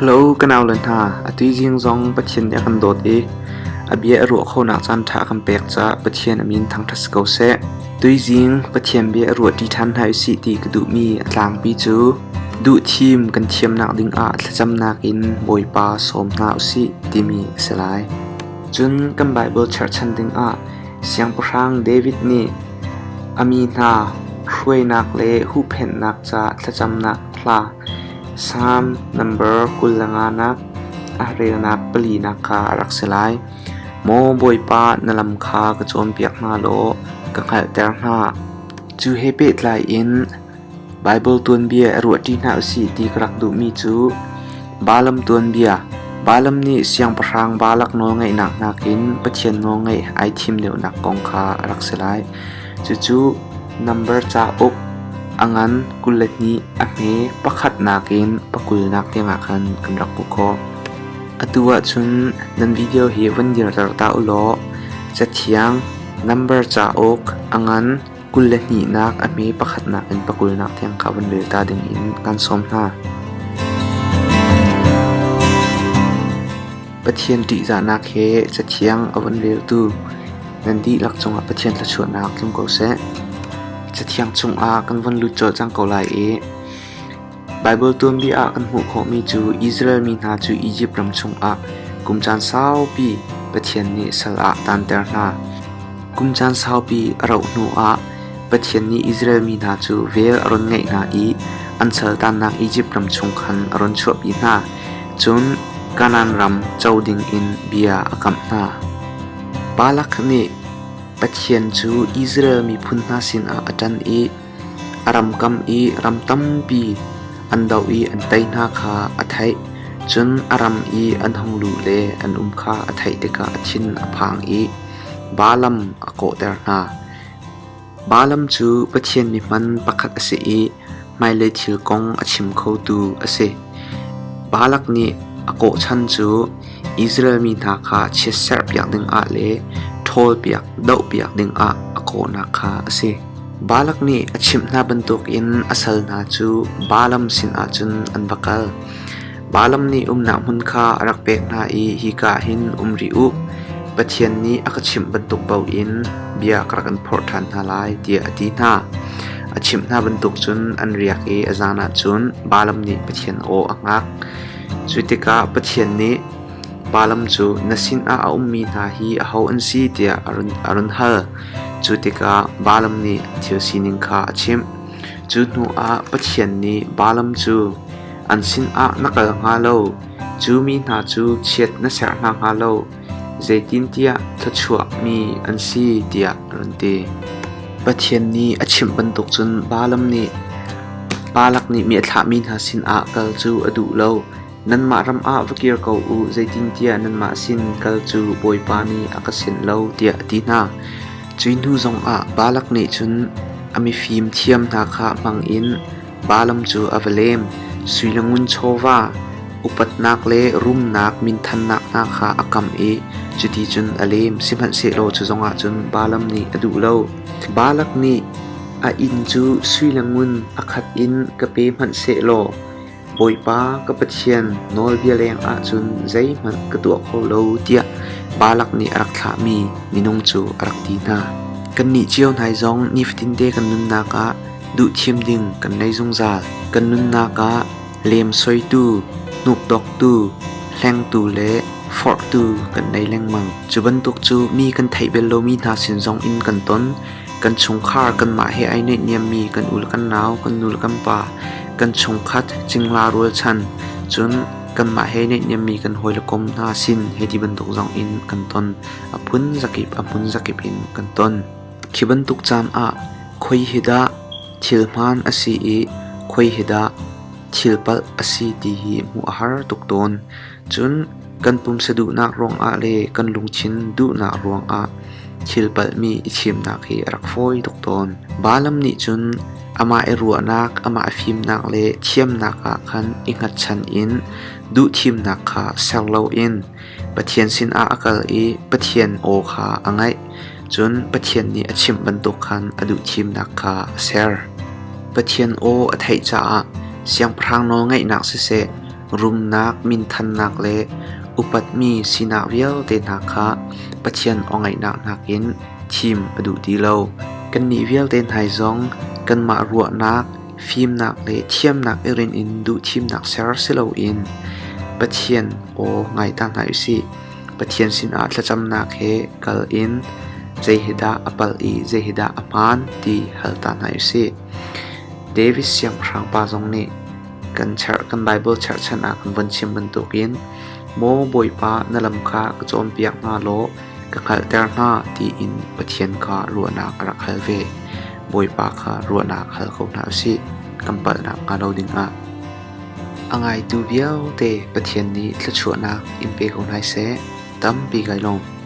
Hello ka nau le hna, atu zing zong Pathian nih a kan dawt i a bia a ruah khonak caan ṭha a kan pek caah Pathian a min thangṭhat si ko seh. Tuizing Pathian bia a ruahṭi ṭhan hna usih ti ka duhmi a tlangpi cu duhthim kan thiamnak dingah thlacamnak in Bawipa sawm hna usih timi a si lai. Cun kan Baibal cherhchan dingah Siangpahrang David nih a mi hna hruainak le huhphenhnak ca thlacamnak hla Salm nambar 25 nak a relnak palinak kha a rak si lai. Maw Bawipa, na lam kha ka cawnpiak hna law ka hngalhter hna. Cu he pehtlai in Baibal tuanbia a ruahṭi hna usih ti ka rak duhmi cu Balaam tuanbia. Balaam nih siangpahrang Balak nawlngaihnak nakin Pathian nawlngaih ai thim deuhnak kong kha a rak si lai. Cucu Nambar cauk a ngan 22 a hme pakhatnak in pakulnak tiangah khan kan rak hmuh khawh. Atu ahcun nan video hi van dirter ta u law Cathiang Nambar cauk a ngan 22nak a hme pakhatnak in pakulnak tiang kha van rel ta dingin kan sawm hna. Pathian ṭihzahnak he Cathiang a van reltu nan dihlak cungah Pathian thluachuahnak tlung ko seh. Cathiang chungah kan van lut colh cang ko lai i Baibal tuanbia ah kan hmuh khawhmi cu Israel mi hna cu Izipt ram chungah kum caan saupi Pathian nih sal ah taanter hna. Kum caan saupi a rauh hnuah Pathian nih Israel mi hna cu vel a run ngeih hna i an saltannak Izipt ram chung khan a run chuahpi hna. Cun Kanaan ram co dingin bia a kamh hna. Balak nih Pathian cu Israel miphun hna sinah a ṭan i a ramkam i ram tampi an doh i an tei hna kha a theih. Cun a ram i an hung luh le an um kha a theih tikah a thin a phang i Balaam a kawhter hna. Balaam cu Pathian mihman pakhat a si i hmailei thil kong a chim khotu a si. Balak nih a kawhchan cu Israel mi hna kha chiatserhpiak dingah le ṭhawlpiak, dohpiak dingah a kawhnak kha a si. Balak nih a chimh hna bantukin a sal hna cu Balaam sinah cun an va kal. Balaam nih umnak hmun kha a rak pek hna i hika ah hin um rih u, Pathian nih a ka chimh bantuk paoh in bia ka rak in phorh ṭhan hna lai, tiah a ti hna. A chimh hna bantuk cun an riak i a zan ah cun Balaam nih Pathian aw a hngak. Cu tikah Pathian nih Balaam cu na sinah a ummi hna hi aho an si tiah a run hal. Cu tikah Balaam nih thil sining kha a chimh. Cu hnuah Pathian nih Balaam cu An sinah na kal hnga lo, cu mi hna cu chiat na serh hna hnga lo, zeitintiah thluachuahmi an si, tiah a run ti. Pathian nih a chimh bantuk cun Balaam nih Balak nih mi a thlahmi hna sinah kal cu a duh lo. Nanmah ram ah va kir ko u, zeitintiah nanmah sin kal cu Bawipa nih a ka sinh lo, tiah a ti hna. Cui hnu zongah Balak nih cun a mifim thiam hna kha hmang in Balaam cu a va lem. Sui le ngun chawva, upatnak le rumnak minthannak hna kha a kam i cuticun a lem. Sihmanhsehlaw cu zongah cun Balaam nih a duh lo. Balak nih a inn cu sui le ngun a khat in ka pe hmanh sehlaw Bawipa ka Pathian nawlbia lengah cun zeihmanh ka tuah kho lo tiah Balak nih a rak thlahmi minung cu a rak ti hna. Kannih cio hna zong nifatinte kan nunnak ah duhthim ding kan nei zungzal. Kan nunnak ah lemsoitu, hnukdoktu, hlengtu le forhtu kan nei lengmang. Cu bantuk cu mi kan theih bel lomi hna sin zong in kan ton. Kan chungkhar kanmah he ai neihniammi kan u le kan nau, kan nu le kan pa, kan chungkhat cingla rualchan, cun kanmah he neihniammi kan hawi le kom hna sin hei ti bantuk zong in kan ton. A phun zakip a hmun zakip in kan ton. Khi bantuk caan ah khoi hi dah thil hmaan a si i khoi hi dah thil palh a si ti hi hmuh a har tuk tawn. Cun kan pumsa duhnak ruangah le kan lungthin duhnak ruangah thil palhmi i thimnak hi a rak fawi tuk tawn. Balaam nih cun amah i ruahnak, amah i fimnak le thiamnak ah khan i hngatchan in duhthimnak kha ser loin Pathian sinah a kal i Pathian aw kha a ngaih. Cun Pathian nih a chimh bantuk khan a duhthimnak kha a ser. Pathian aw a theih caah siangpahrang nawlngaihnak siseh, Rumnak, minthannak le upatmi sinak vialte hna kha Pathian aw ngaihnak nakin thim a duh ti lo. Kannih vialte hna zong kanmah ruahnak, fimnak le thiamnak i rinh in duhthimnak ser si loin Pathian aw ngai ta hna usih. Pathian sinah thlacamnak he kal in zei hi dah a palh i zei hi dah a hmaan ti hal ta hna usih. David siangpahrang pa zong nih kan cherh kan Baibal cherhchan ah kan von chim bantukin Maw Bawipa na lam kha ka cawnpiak hna law ka hngalhter hna tiin Pathian kha ruahnak a rak hal ve. Bawipa kha ruahnak hal ko hna usih kan palhnak hnga lo dingah. A ngaitu vialte Pathian nih thluachuahnak in pe ko hna seh. Tampi kai lawm.